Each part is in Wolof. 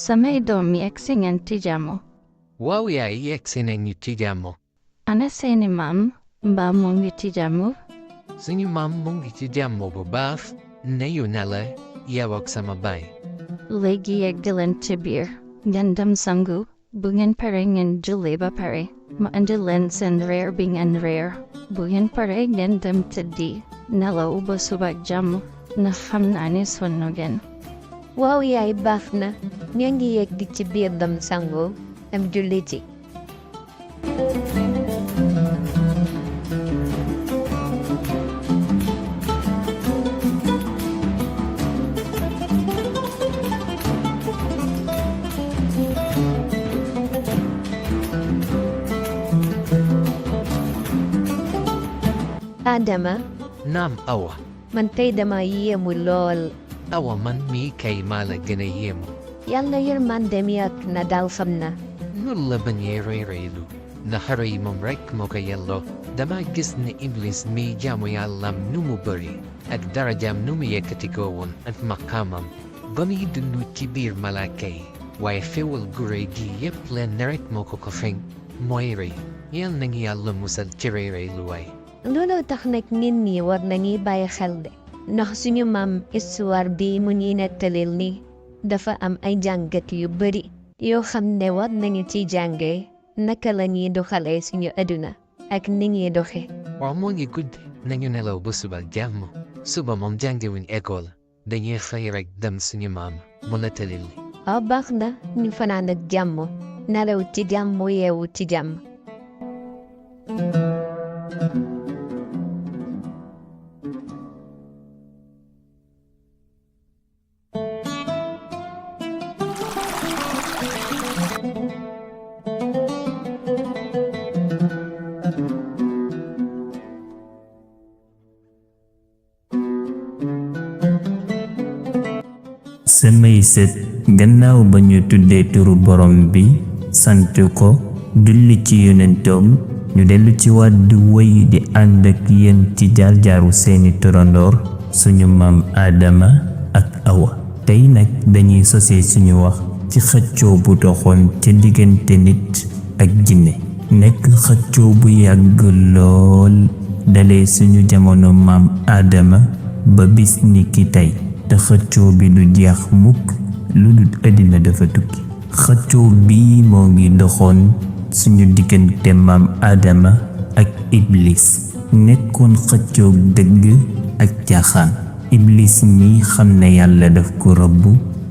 Samay doom yegsi ngeen ci jàmm. Waaw yaay yegsi nañu ci jàmm. Ana seeni maam mbaa mu ngi ci jàmm? Suñu maam mu ngi ci jàmm bu baax. Nuyu na la yow ak sama baay. Léegi yegg leen ci biir ngeen dem sangu bu ngeen pare ngeen julli ba pare ma indi leen seen reer bi ngeen reer bu ngeen pare ngeen dem tëddi nelaw ba suba ak jàmm na xam naa ne sonn ngeen. Waaw yaay baax na ñoo ngi yegg ci biir dem sangu am julliti. Adama, Naam Awa. man tey dama yéemu lool. Awa man mii kay maa la gën a yéemu. Yàlla yërmandeem ak na daal xam na. Noonu la bañee réeréelu. Naxara yi moom rekk moo ko yelloo. Dama gis ne Iblis mi jaamu yàllaam nu mu bëri. Ak darajaam nu mu yëkkatikoo woon ak maqaamam. Ba muy dund ci biir malaaka yi. Waaye xéwal gu rëy gi yépp leen rekk moo ko feeñ. Mooy rëy. Yal na ngi yàlla musal ci réeréelu waay. Looloo tax nag nit ñi war nañuy bàyyi xel de. Ndax suñu maam histoire bi mu ñuy nettalil ni dafa am ay jàngat yu bari yoo xam ne war nañu ciy jàngee naka la ñuy doxalee suñu àdduna ak ni ñuy doxee. Waaw moo ngi guddi nañu nelaw ba suba jàmm. Suba moom jàngewuñ école dañuy xëy rek dem suñu maam mu nettalil li. Waaw baax na ñu fanaan ak jàmm nelaw ci jàmm yeewu ci jàmm. samay sët gannaaw ba ñu tuddee turu borom bi sant ko julli ci yonentoom ñu dellu ci wàddu woy di ànd ak yéen ci jaar-jaaru seeni turandoor suñu maam Adama ak Awa. tey nag dañuy sosee suñu wax ci xëccoo bu doxoon ca diggante nit ak jinne nekk xëccoo bu yàgg lool dalee suñu jamono maam Adama ba bis ni ki tey te xëccoo bi du jeex mukk lu dul àddina dafa tukki. xëccoo bii moo ngi doxoon suñu diggante maam Adama ak Iblis nekkoon xëccoo dëgg ak caaxaan. Iblis mi xam ne yàlla daf ko rëbb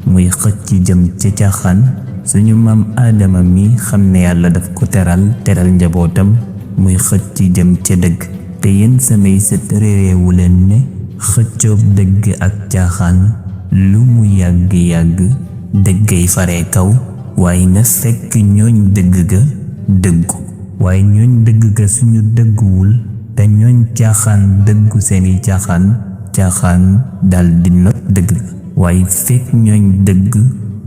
muy xëcc jëm ca caaxaan suñu maam Adama mi xam ne yàlla daf ko teral njabootam muy xëcc jëm ca dëgg. te yéen samay sët réewu leen ne xëccoob dëgg ak caaxaan lu mu yàgg-yàgg dëggay faree kaw waaye na fekk ñooñ dëgg ga dëggu waaye ñooñ dëgg ga suñu dëgguwul te ñooñ caaxaan dëggu seeni caaxaan dal di not dëgg ga waaye fekk ñooñ dëgg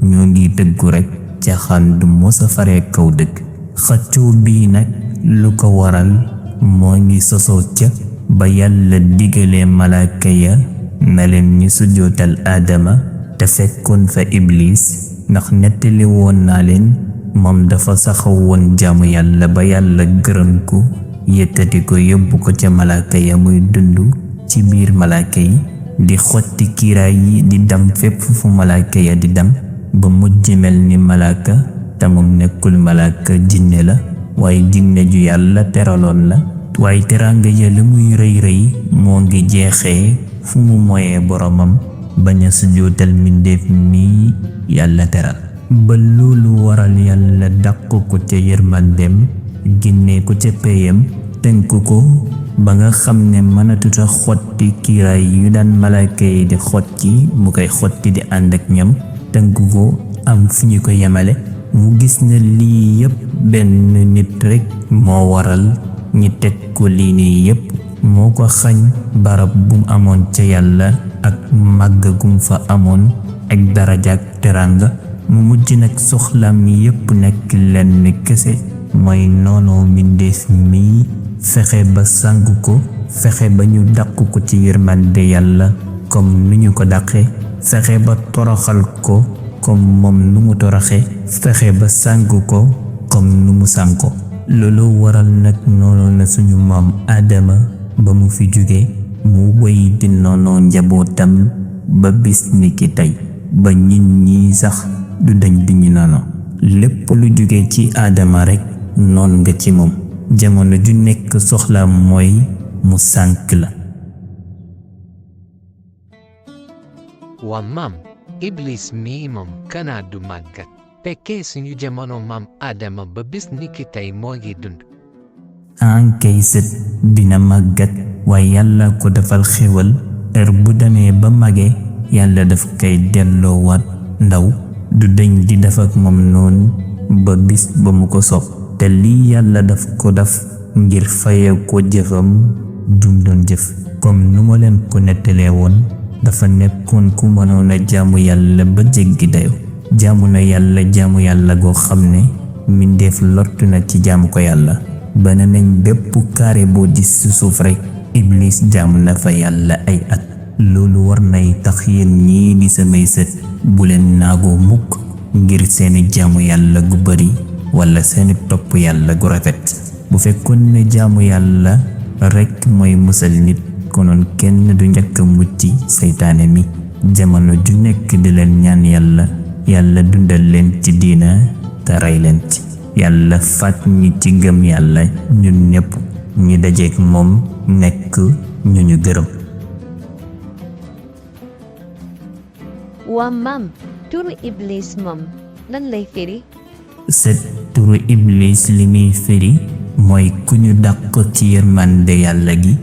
ñoo ngi dëggu rekk caaxaan du mosa faree kaw dëgg. xëccoo bii nag lu ko waral moo ngi sosoo ca ba yàlla digalee malaaka ya na leen ñu sujjootal Adama te fekkoon fa Iblis ndax nettali woon naa leen moom dafa saxaw woon jaamu yàlla ba yàlla gërëm ko yëkkati ko yóbbu ko ca malaaka ya muy dund ci biir malaaka yi di xotti kiiraay yi di dem fépp fu malaaka ya di dem ba mujj mel ni malaaka te moom nekkul malaaka jinne la waaye jinne ju yàlla teraloon la. waaye teraanga ya li muy rëy rëy moo ngi jeexee fu mu moyee boromam bañ a sujjootal mbindeef mi yàlla teral ba loolu waral yàlla dàq ko ca yërmandeem génnee ko ca peyam tënk ko ba nga xam ne mënatuta xotti kiiraay yu daan malaaka yi di xotti mu koy xotti di ànd ak ñoom tënk ko am fu ñu ko yemale mu gis ne lii yépp benn nit rekk moo waral ñi teg ko lii nii yépp moo ko xañ barab bu mu amoon ca yàlla ak màgg gum fa amoon ak daraja ak teranga mu mujj nag soxlaam yépp nekk lenn kese mooy noonoo mbindeef mi fexe ba sàng ko fexe ba ñu dàq ko ci yërmande yàlla comme ni ñu ko dàqe fexe ba toroxal ko comme moom nu mu toroxe fexe ba sànku ko comme nu mu sànko loolu waral nag noonu na suñu maam Adama ba mu fi jóge mu wéy di noonoo njabootam ba bis ni ki tey ba nit ñi sax du dañ di ñu noonu lépp lu jóge ci Adama rekk noon nga ci moom jamono ju nekk soxlaam mooy mu sànk la waa maam Iblis mii moom kanaa du màggat fekkee suñu jamono maam Adama ba bis ni ki tey moo ngi dund ankay sët dina màggat waaye yàlla ko defal xéwal bu demee ba mage yàlla daf koy delloowaat ndaw du deñ di def ak moom noonu ba bis ba mu ko sopp te lii yàlla daf ko def ngir faye ko jëfam jum doon jëf comme nu ma leen ko nettalee woon dafa nekkoon ku mënoon a jaamu yàlla ba jéggi dayo jaamu yàlla goo xam ne mbindeef lottu na ci jaamu ko yàlla ba ne nañ bépp kaare boo gis ci suuf rekk Iblis jaamu na fa yàlla ay at loolu war nay tax yéen ñii di samay sët bu leen naagoo mukk ngir seeni jaamu yàlla gu bari walla seeni topp yàlla gu rafet bu fekkoon ne jaamu yàlla rekk mooy musal nit konoon kenn du njëkk a mucc seytaane mi jamono ju nekk di leen ñaan yàlla dundal leen ci diina te rey leen ci yàlla faat ñi ci gëm yàlla ñun ñépp ñi dajeek moom nekk ñu ñu gërëm waa maam turu Iblis moom lan lay firi set turu Iblis li muy firi mooy ku ñu dàq ci yërmande yàlla gi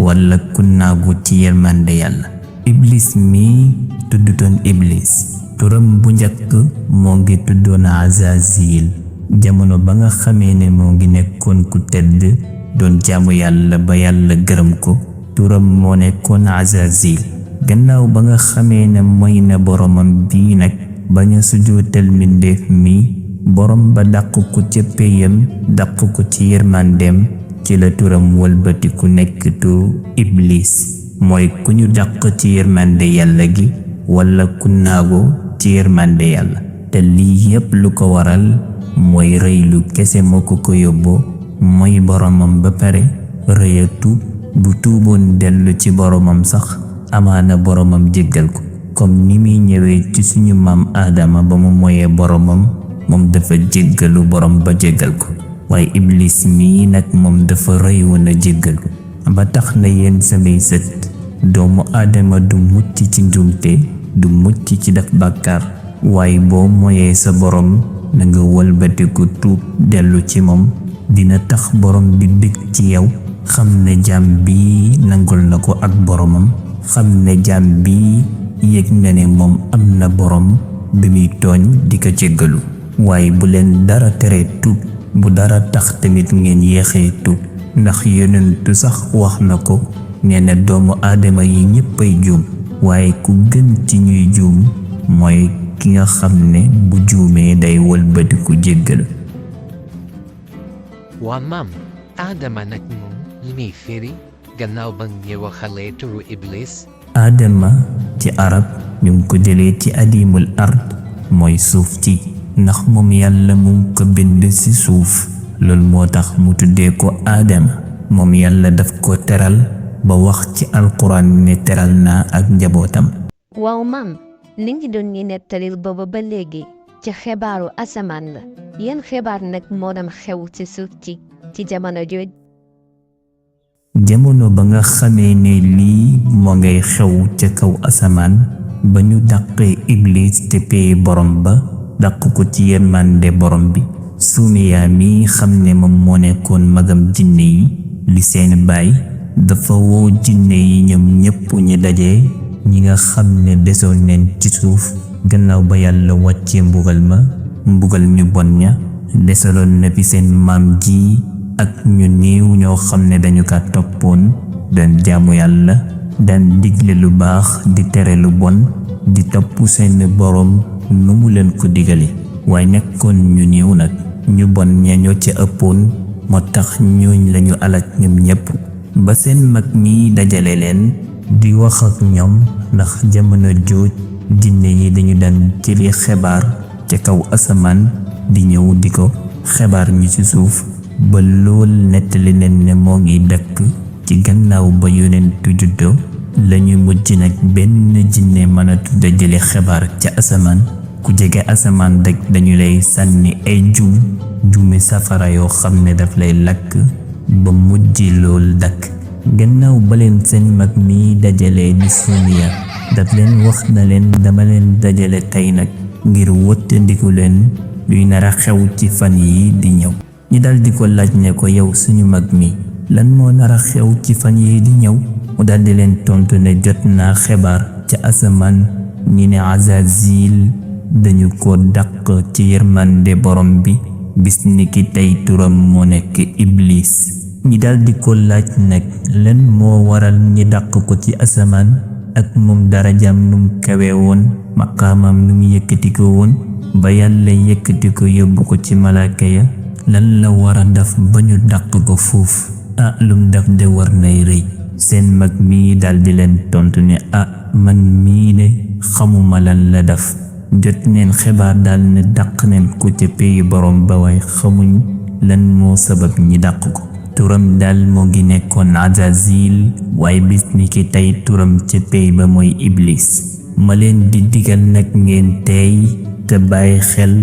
walla ku naagu ci yërmande yàlla Iblis mi tuddutoon Iblis turam bu njëkk moo ngi tuddoon Azazil jamono ba nga xamee ne moo ngi nekkoon ku tedd doon jaamu yàlla ba yàlla gërëm ko turam moo nekkoon Azazil gannaaw ba nga xamee ne mooy na boromam bii nag bañ a sujootal mbindeef mi borom ba dàq ko ca péyam dàq ko ci yërmandeem ci la turam wëlbati ku nekk tu Iblis mooy ku ñu dàq ci yërmande yàlla gi walla ku naago ci yërmande yàlla te lii yépp lu ko waral mooy rëy lu kese moo ko yóbboo mooy boromam ba pare rëy a tuub bu tuuboon dellu ci boromam sax amaana boromam jéggal ko comme ni muy ñëwee ci suñu maam Adama ba mu moyee boromam moom dafa jéggalu borom ba jéggal ko waaye Iblis mii nag moom dafa rëy woon a jéggalu ba tax na yéen samay sët doomu Adama du mucc ci njuumte du mucc ci def bàkkaar waaye boo moyee sa borom na nga wëlbatiku tuub dellu ci moom dina tax borom bi bég ci yow xam ne jaam bi nangul na ko ak boromam xam ne jaam bi yëg nga ne moom am na borom bi muy tooñ di ko jéggalu waaye bu leen dara tere tuub bu dara tax tamit ngeen yéexee tuub ndax yonentu sax wax na ko nee na doomu aadama yi ñéppay juum waaye ku gën ci ñuy juum mooy ki nga xam ne bu juumee day wëlbatiku jéggal waa maam Adama nag moom li muy firi gannaaw ba nga waxalee turu Iblis Adama ci arab ñu ngi ko jëlee ci adimul ard mooy suuf ci ndax moom yàlla mu ngi ko bind ci suuf loolu moo tax mu tuddee ko Adama moom yàlla daf ko teral ba wax ci alquran ne teral naa ak njabootam waaw maam li ngi doon ñi nettalil booba ba léegi ci xibaaru asamaan la yan xibaar nag moo doon xew ci suuf ci jamono jooj jamono ba nga xamee ne lii moo ngay xew ca kaw asamaan ba ñu dàqee Iblis te pee borom ba dàq ko ci yërmande borom bi Sumeya mi xam ne moom moo nekkoon magam jinne yi li seen baay dafa woo jinne yi ñoom ñépp ñi daje ñi nga xam ne desoon neen ci suuf gannaaw ba yàlla wàccee mbugal ñu bon ña desaloon na fi seen maam ji ak ñu néew ñoo xam ne dañu ka toppoon daan jaamu yàlla daan digle lu baax di tere lu bon di topp seen borom nu mu leen ko digale waaye nekkoon ñu néew nag ñu bon ña ñoo ca ëppoon moo tax ñooñ lañu alak ñoom ñépp ba seen mag mi dajale leen di wax ak ñoom ndax jamono jooj jinne yi dañu daan jëli xibaar ca kaw asamaan di ñëw di ko xibaar ñu ci suuf ba lool nettali leen ne moo ngi dakk ci gannaaw ba yonentu juddoo lañu mujj nag benn jinne mënatu da jëli xibaar ca asamaan ku jege asamaan rek dañu lay sànni ay juumi safara yoo xam ne daf lay lakk ba mujj lool dakk gannaaw ba leen seen mag mi dajalee di Suniya daf leen wax na leen dama leen dajale tey nag ngir wottandiku leen luy nara xew ci fan yi di ñëw ñi dal di ko laaj ne ko yow suñu mag mi lan moo nara xew ci fan yi di ñëw mu daldi leen tontu ne jot naa xibaar ca asamaan ñi ne Azazil dañu ko dàq ci yërmande borom bi bis ni ki tey turam moo nekk Iblis ñi daldi ko laaj nag lan moo waral ñi dàq ko ci asamaan ak moom darajaam num kawe woon maqaamam num yëkkati ko woon ba Yàlla yëkkati ko yóbbu ko ci malaaka ya lan la war a def ba ñu dàq ko foofu lum def de war nay rëy seen mag mii daldi leen tontu ne man mii de xamuma lan la def jot neen xibaar dal ne dàq neen ko ca péyi borom ba waaye xamuñ lan moo sabab ñi dàq ko turam dal moo ngi nekkoon Azazil waaye bis ni ki tey turam ca péy ba mooy Iblis ma leen di digal nag ngeen teey te bàyyi xel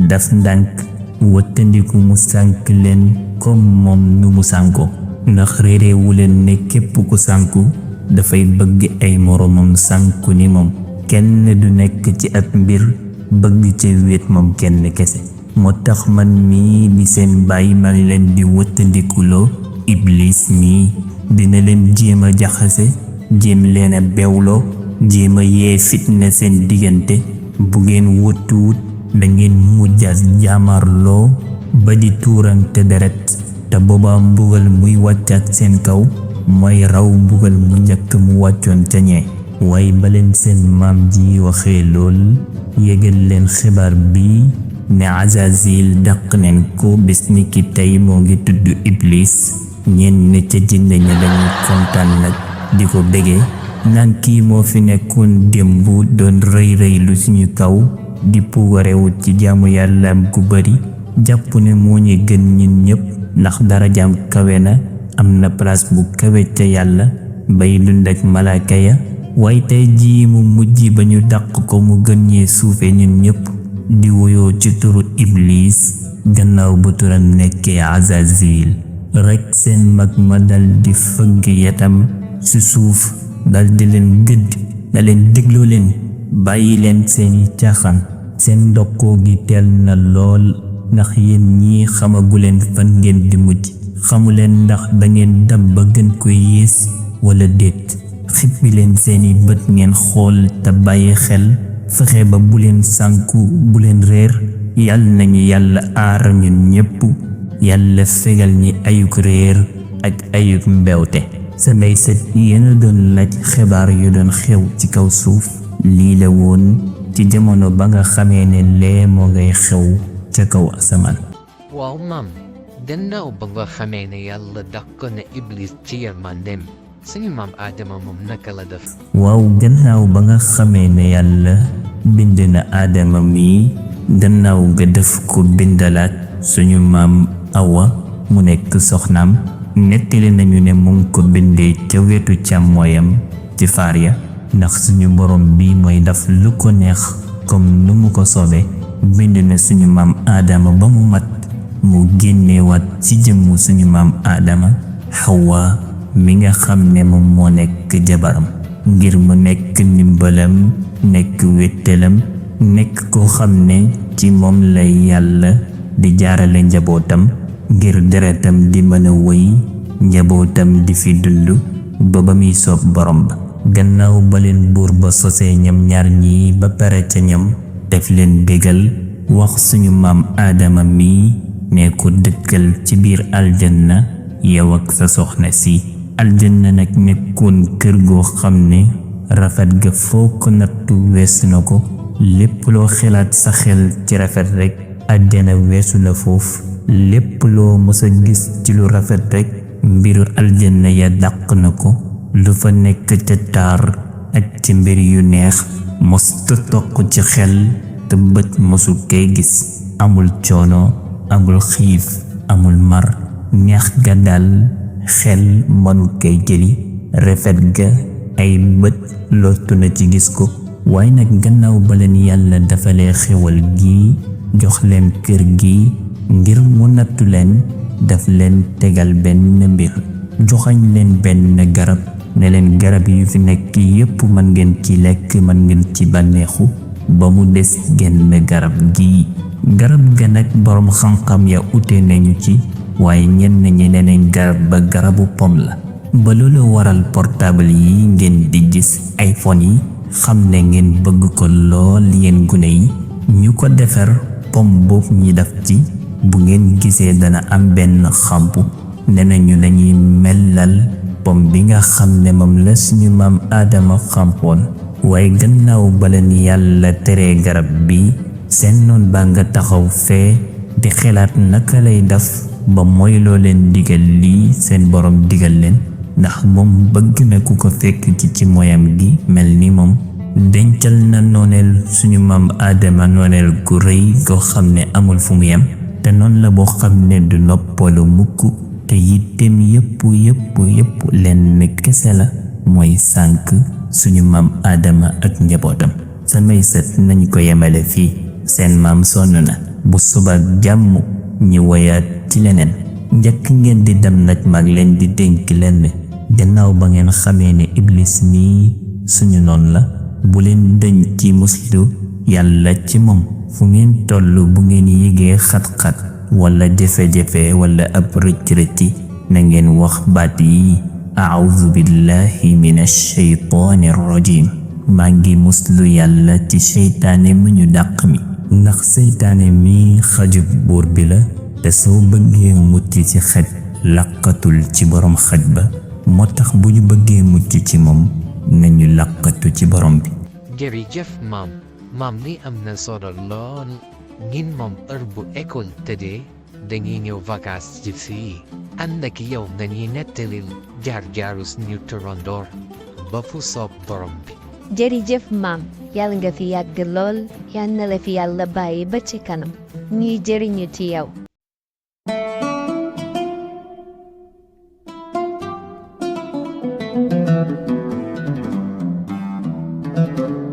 daf ndànk wattandiku mu sànk leen comme moom nu mu sànko ndax réeréewu leen ne képp ku sànku dafay bëgg ay moromam sànku ni moom kenn du nekk ci ab mbir bëgg ci wéet moom kenn kese moo tax man mii di seen bàyyi ma leen di wattandikuloo Iblis mii dina leen jéem a jaxase jéem leen a bewloo jéem a yee fitna seen diggante bu ngeen wuttuwut da ngeen mujjaas jaamarloo ba di tuurante deret te boobaa mbugal muy wàccaat seen kaw mooy raw mbugal mu njëkk mu wàccoon ca ñee waaye baleen seen maam ji waxee lool yégal leen xibaar bi ne Azazil dàq neen ko bis ni ki tey moo ngi tudd Iblis ñeen ne ca jinne ña dañuy kontaan nag di ko bégee naan kii moo fi nekkoon démb doon rëy lu suñu kaw di puugarewu ci jaamu yàllaam gu bari jàpp ne moo ñu gën ñun ñépp ndax darajaam kawe na am na place bu kawe ca Yàlla bay dund ak malaaka ya waaye tey jii mu mujj ba ñu dàq ko mu gën ñee suufe ñun ñépp di woyoo ci turu Iblis gannaaw bu turam nekkee Azazil rekk seen mag ma dal di fëgg yetam ci suuf dal di leen gëdd na leen dégloo leen bàyyi leen seeni caaxaan seen ndokkoo gi teel na lool ndax yéen ñii xamaguleen fan ngeen di mujj xamuleen ndax dangeen dam ba gën ko yées wala déet xippi leen seeni bët ngeen xool te bàyyi xel fexe ba bu leen sànku bu leen réer yàlla nañu yàlla aar ñun ñépp yàlla fegal ñi ayuk réer ak ayuk mbewte samay sët yéena doon laaj xibaar yu doon xew ci kaw suuf lii la woon ci jamono ba nga xamee ne lee moo ngay xew ca kaw asamaan waaw maam gannaaw ba nga xamee ne Yàlla dàq na Iblis ci yërmandeem suñu maam Aadama moom naka la def waaw gannaaw ba nga xamee ne Yàlla bind na Aadama mi gannaaw nga def ko bindalaat suñu maam Awa mu nekk soxnaam nettali nañu ne mu ngi ko bindee ca wetu càmmooyam ci faar ya ndax suñu borom bi mooy daf lu ko neex comme nu mu ko sobe bind na suñu maam Aadama ba mu mat mu génnewaat ci jëmmu suñu maam Aadama Hawa mi nga xam ne moom moo nekk jabaram ngir mu nekk ndimbalam nekk wéttalam nekk koo xam ne ci moom lay Yàlla di jaarale njabootam ngir deretam di mën a wëy njabootam di fi dund ba muy soob borom ba gannaaw ba leen buur ba sosee ñam ñaar ñi ba pare ca ñam def leen bégal wax suñu maam Aadama mi ne ko dëkkal ci biir aljanna yow ak sa soxna si aljanna nag nekkoon kër goo xam ne rafet ga foo ko nattu weesu na ko lépp loo xelaat sa xel ci rafet rekk àjjana weesu la foofu lépp loo mës a gis ci lu rafet rekk mbiru aljanna ya dàq na ko lu fa nekk ca taar ak ci mbir yu neex mosta toq ci xel te bët mosul kay gis amul coono amul xiif amul mar neex ga dal xel mënu kay jëli rafet ga ay bët lottu na ci gis ko waaye nag gannaaw ba leen yàlla dafa lee xewal gi jox leen kër gi ngir mu nattu leen daf leen tegal benn mbir joxañ leen benn garab ne leen garab yu fi nekk yépp mën ngeen ci lekk mën ngeen ci bànneexu ba mu des genn garab gi garab ga nag boroom xam-xam ya ute nañu ci waaye ñenn ñi ne nañ garab ba garabu pom la ba loolu waral portable yi ngeen di gis iPhone yi xam ne ngeen bëgg ko lool yéen gune yi ñu ko defar pom boobu ñi def ci bu ngeen gisee dana am benn xampu ne nañu dañuy mellal pom bi nga xam ne moom la suñu maam Aadama xampoon waaye gannaaw baleen yàlla tere garab bi seen noon baa nga taxaw fee di xelaat naka lay def ba mooy loo leen digal lii seen borom digal leen ndax moom bëgg na ku ko fekk ci moyam gi mel ni moom dencal na nooneel suñu maam Aadama nooneel gu rëy goo xam ne amul fu mu yem te noon la boo xam ne du noppalu mukk te yitteem yépp lenn kese la mooy sànk suñu maam Aadama ak njabootam samay sët nañ ko yemale fii seen maam sonn na bu suba jàmm ñi woyaat ci leneen njëkk ngeen di dem nag mag leen di dénk lenn gannaaw ba ngeen xamee ne iblis nii suñu noon la bu leen dëñ ci muslu yàlla ci moom fu ngeen tollu bu ngeen yégee xat-xat wala jafe-jafe wala ab rëcc-rëcci na ngeen wax baat yi a'udhu billahi minash shaytaani rajim maa ngi muslu yàlla ci seytaane mu ñu dàq mi ndax seytaane mi xajub buur bi la te soo bëggee mucc ci xaj laqatul ci borom xaj ba moo tax bu ñu bëggee mucc ci moom nañu laqatu ci borom bi jërëjëf maam li am na solo lool ngin moom heure bu école tëddee dañuy ñëw vacances ci fii ànd ak yow dañuy nettalil jaar-jaaru suñu turandoor ba fu soob borom bi jërëjëf maam yàlla nga fi yàgg lool yal na la fi yàlla bàyyi ba ci kanam ñuy jëriñu ci yow Thank you.